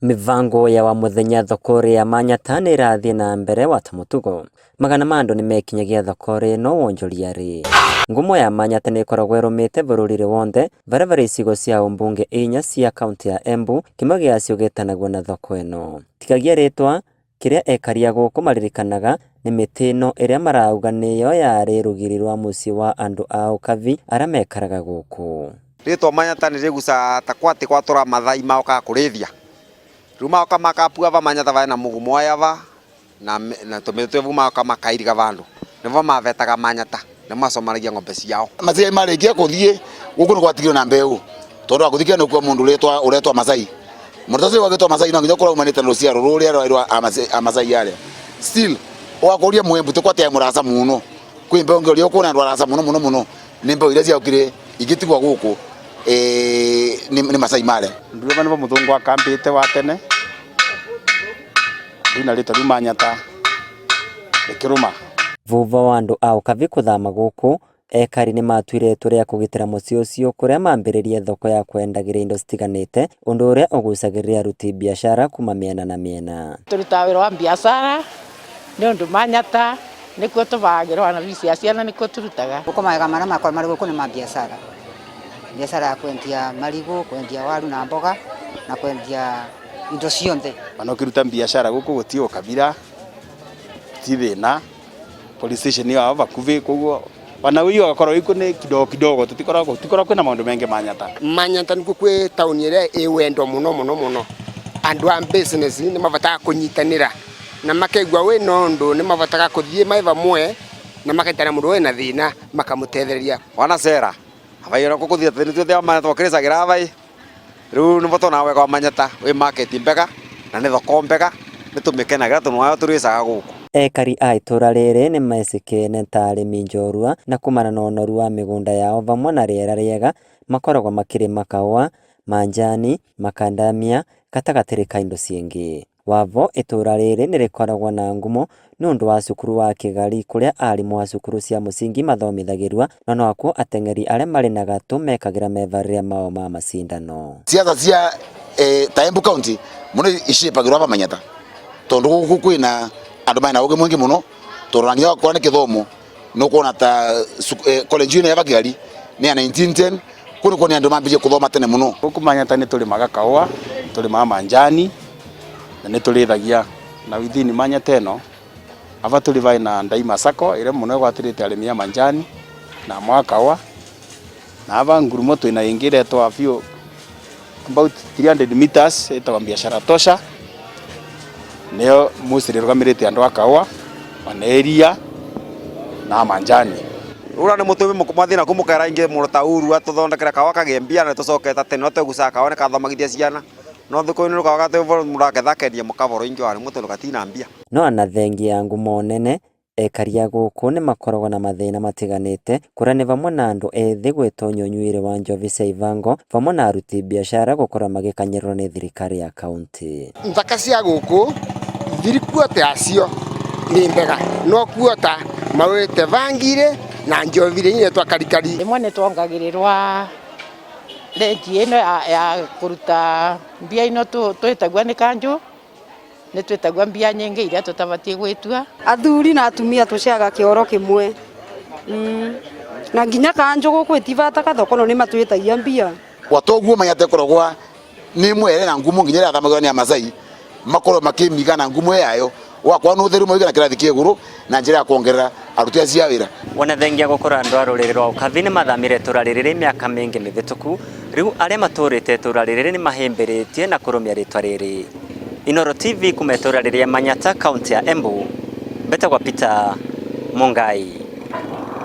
Mĩbango ya wa mũthenya thoko-rĩ ya Manyatta nĩ ĩrathiĩ na mbere wata mũtugo. Magana ma andũ nĩmekinyagia thoko-rĩ ĩno wonjoria-rĩ. Ngumo ya Manyatta nĩ ĩkoragwo ĩrũmĩte bũrũri-rĩ wonthe barabara icigo cia ũmbunge inya cia kaunti ya Embu, kĩmwe gĩacio gĩtanagwo na thoko ĩno. Tigagia rĩtwa, kĩrĩa ekari a gũkũ maririkanaga nĩ mĩtĩ ĩno ĩrĩa marauga nĩyo yarĩ rũgiri rwa mũciĩ wa andũ a ũkabi arĩa mekaraga gũkũ. Rĩtwa Manyatta nĩ rĩgucaga ta kwatĩ gwatũra Mathai magokaga kũrĩithia. Rĩu magoka makapua va Manyatta vaĩ na mũgumo wa ava na na tũmĩtĩ twĩ vu magoka makairiga vandũ. Nĩvo mavetaga Manyatta nĩ macomanagia ng'ombe ciao. Masai marĩkia kũthiĩ gũkũ nĩ gwatigirwo na mbeũ tondũ wa gũthiĩ nĩkuo mũndũ ũretwa ũretwa Masai mũndũ ũcio wagĩtwo Masai no nginya ũkorwo umanĩte na rũciaro rũrĩa rwarĩ rwa Amasai arĩa still ũgakũria mwembu ti kwatia mũrasa mũno kwĩ mbeũ ngĩ ũrĩa ũkuona andũ arasa mũno mũno mũno nĩ mbeũ iria ciokire igĩtigwo gũkũ nĩ Masai marĩa. Nduĩma nĩvo mũthũngũ akambĩte wa tene rĩu na rĩtwa rĩu Manyatta rĩkĩrũma. Vuva wa andũ a ũkabi kũthama gũkũ, ekari nĩ matuire itua rĩa kũgitĩra mũciĩ ũcio kũrĩa mambĩrĩrie thoko ya kwendagĩria indo citiganĩte, ũndũ ũrĩa ũgucagĩrĩria aruti biacara kuma mĩena na mĩena. Tũrutaga wĩra wa biacara nĩ ũndũ Manyatta nĩkuo tũbagĩrwo na fees ya ciana nĩkuo tũrutaga. Gũkũ mawega marĩa makwa marĩ gũkũ nĩ ma biacara. Biacara ya kwendia marigũ, kwendia waru na mboga na kwendia indo cionthe. Ona ũkĩruta biacara gũkũ gũtirĩ ũkabira, ti thĩna, police station ĩyo bakubĩ koguo ona ũiyo ũgakorwo wĩ nĩ kidogo kidogo tũtikoragwo gũtikoragwo kwĩna maũndũ maingĩ Manyatta. Manyatta nĩkuo kwĩ taũni ĩrĩa ĩ wendo mũno mũno mũno. Andũ a business nĩ mavotaga kũnyitanĩra na makaigua wĩna ũndũ nĩ mavotaga kũthiĩ me vamwe na makaitana mũndũ wĩna thĩna makamũtethereria. Wana cera avai ona kũkũthia tene twĩthĩaga Manyatta twakĩrĩcagĩra avai rĩu nĩvo tuonaga wega wa Manyatta wĩ market mbega na nĩ thoko mbega nĩ tũmĩkenagĩra tondũ nayo tũrĩcaga gũkũ. Ekari a itũra rĩrĩ nĩ mecĩkĩne ta arĩmi njorua na kumana na ũnoru wa mĩgũnda yao vamwe na rĩera rĩega makoragwo makĩrĩma kahũa, manjani, makandamia gatagatĩ ka indo cingĩ. Wavo itũra rĩrĩ nĩ rĩkoragwo na ngumo nĩ ũndũ wa cukuru wa Kĩgari kũrĩa arimũ a cukuru cia mũcingi mathomithagĩrua na nokuo ateng'eri arĩa marĩ na gatũ mekagĩra mevarĩria mao ma macindano. Siasa cia ta Embu County mũno icipagĩrwo ava Manyatta tondũ gũkũ kwĩna andũ mena ũgĩ mũingĩ mũno tondũ na nginya okorwo nĩ kĩthomo nĩ ũkuona ta college ĩno ya Kĩgari nĩ ya 1910 kũu nĩkuo nĩ andũ mambirie kũthoma tene mũno. Gũkũ Manyatta nĩ tũrĩmaga kahũa, tũrĩmaga manjani na nĩ tũrĩithagia na within Manyatta ĩno ava tũrĩ vaĩ na Ndaima Sacco ĩrĩa mũno ĩgwatĩrĩte arĩmi a manjani na amwe a kahũa na ava ngurumo twĩna ĩngĩ ĩretwo biũ about 300 meters ĩtagwo Biashara Tosha nĩyo mostly ĩrũgamĩrĩte andũ a kahũa ona iria na manjani. Rĩu nĩ mũtũmi mwathiĩ nakuo mũkera ingĩ mũndũ ta Uhuru atũthondekere kahũa kagĩe mbia na tũcoke ta tene no twegucaga kahũa nĩ kathomagithia ciana no thikũ ĩno kahũa gatĩ mũndũ aketha akendia mũkaboro ingĩ warĩmwo tondũ gatina mbia. No ona thengia ya ngumo nene ekari a gũkũ nĩ makoragwo na mathĩna matiganĩte kũrĩa nĩ vamwe na andũ ethĩ gwĩtonya ũnyuĩri wa njovi cia ibango vamwe na aruti biacara gũkorwo magĩkanyĩrĩrwo nĩ thirikari ya kaunti. Nthaka cia gũkũ thirikuota yacio nĩ mbega no kuota marũrĩte bangire na njovire iretwa karikari. Rĩmwe nĩ twongagĩrĩrwa renti ĩno ya kũruta mbia ino twĩtagua nĩ kanjũ nĩ twĩtagua mbia nyingĩ iria tũtabatiĩ gwĩtua. Athuri na atumia tũceaga kĩoro kĩmwe na nginya kanjũ gũkũ ĩtibata gathoko no nĩ matwĩtagia mbia. Gwata ũguo Manyatta ĩkoragwo nĩ ĩmwe ĩrĩa na ngumo nginya ĩrĩa yathamagĩrwo nĩ Amasai makorwo makĩmiga na ngumo yayo ũgakorwo nĩ ũtheru mũingĩ na kĩrathi kĩa igũrũ na njĩra ya kuongerera aruti acio a wĩra. Wona thengia gũkorwo andũ a rũrĩrĩ rwa ũkabi nĩ mathamire itũra rĩrĩ mĩaka mĩingĩ mĩhĩtũku, rĩu arĩa matũrĩte itũra rĩrĩ nĩ mahĩmbĩrĩtie na kũrũmia rĩtwa rĩrĩ. Inooro TV kuma itũra rĩrĩa Manyatta kaunti ya Embu, mbetagwo Peter Mungai.